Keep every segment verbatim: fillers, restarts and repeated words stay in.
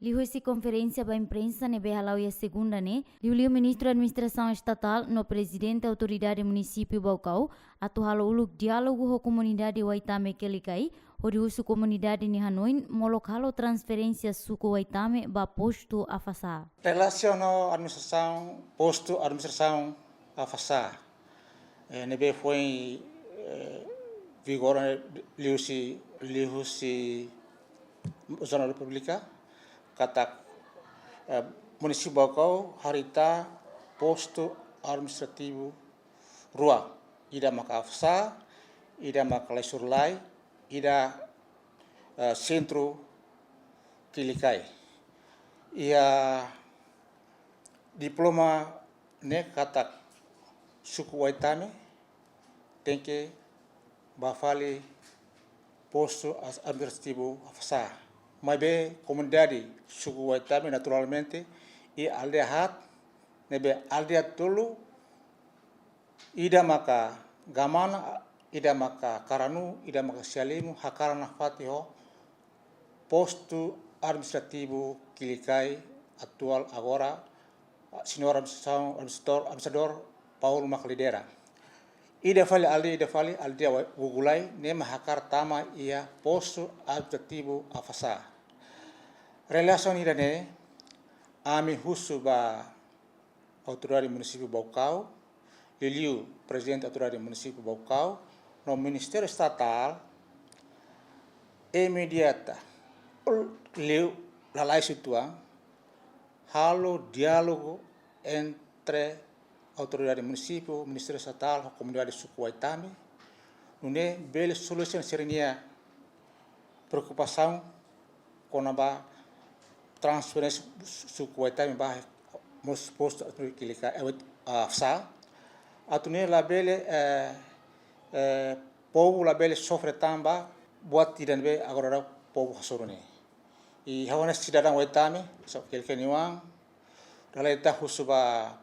Liuhusi konferénsia ba imprensa ne'ebé hala'o iha segunda ne'e, liuliu Ministru Administrasaun Estatál no Prezidente Autoridade Munisípiu Baucau atu halo uluk diálogu ho komunidade Waitame Quelicai, hodi husu komunidade nia hanoin molok halo transferénsia suku Waitame ba postu Afasaha. Relasiona ho administrasaun, postu administrasaun Afasaha, eh, ne'ebé foin, eh, vigora liuhusi, liuhusi Jornál Repúblika, katak, eh, Munisípiu Baucau haree ita postu administrativu rua, ida maka Afasaha, ida maka Laisurulai, ida, eh, sentru Quelicai. Iha diploma ne'e katak suku Waitame tenke bá fali postu as-, administrativu Afasaha. Maibé komunidade suku Waitame naturalmente iha aldeia haat, ne'ebé aldeia tolu, ida maka Gamana, ida maka Karanu, ida maka Sialimu, hakarak nafatin ho postu administrativu Quelicai atuál agora, señór administrasaun, administradór, administradór Paulo mak lidera. Ida fali aldeia, ida fali aldeia Wa-, Gugulai, ne'e mak hakarak tama iha postu administrativu Afasaha. Relasiona ida-ne'e, ami husu ba Autoridade Munisípiu Baucau, liuliu Prezidente Autoridade Munisípiu Baucau, no Ministériu Estatál, imediata, liu lalais uitoan, halo diálogu entre Autoridade Munisípiu, Ministériu Estatál, ho komunidade suku Waitame, nune'e bele solusiona sira-nia preokupasaun kona-ba transferénsia suku Waitame ba mós postu Quelicai, eh, Afasaha. Atu nune'e labele, eh, eh, povu labele sofre tan ba buat ida ne'ebé agora daudaun povu hasoru ne'e. I ha'u hanesan sidadaun Waitame, so Quelicai nia oan, dala ida husu ba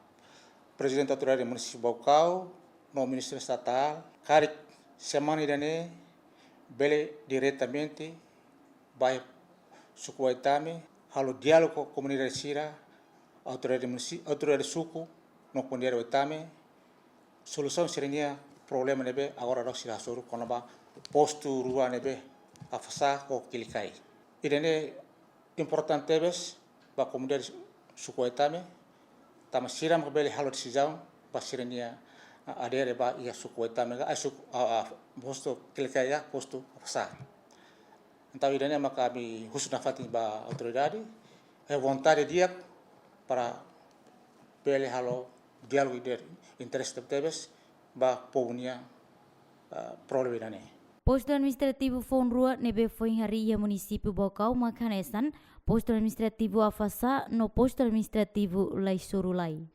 Prezidente Autoridade Munisípiu Baucau, no Ministériu Estatál, karik semana ida-ne'e bele diretamente ba suku Waitame, halo diálogu ho komunidade sira, autoridade munisi-, autoridade suku, no komunidade Waitame, solusaun sira-nia problema ne'ebé agora daudaun sira hasoru kona-ba postu rua ne'ebé Afasaha ho Quelicai. Ida-ne'e importante tebes ba komunidade suku Waitame, tanba sira mak bele halo desizaun ba sira-nia, ah, adere ba iha suku Waitame ka, ah, suku, ah, ah, postu Quelicai ka postu Afasaha. Entaun ida-ne'e maka ami husu nafatin ba autoridade, eh, vontade di'ak para bele halo diálogu ida interese tebetebes ba povu nia, ah, problema ida-ne'e. Postu administrativu foun rua ne'ebé foin harii iha Munisípiu Baucau mak hanesan postu administrativu Afasaha no postu administrativu Laisurulai.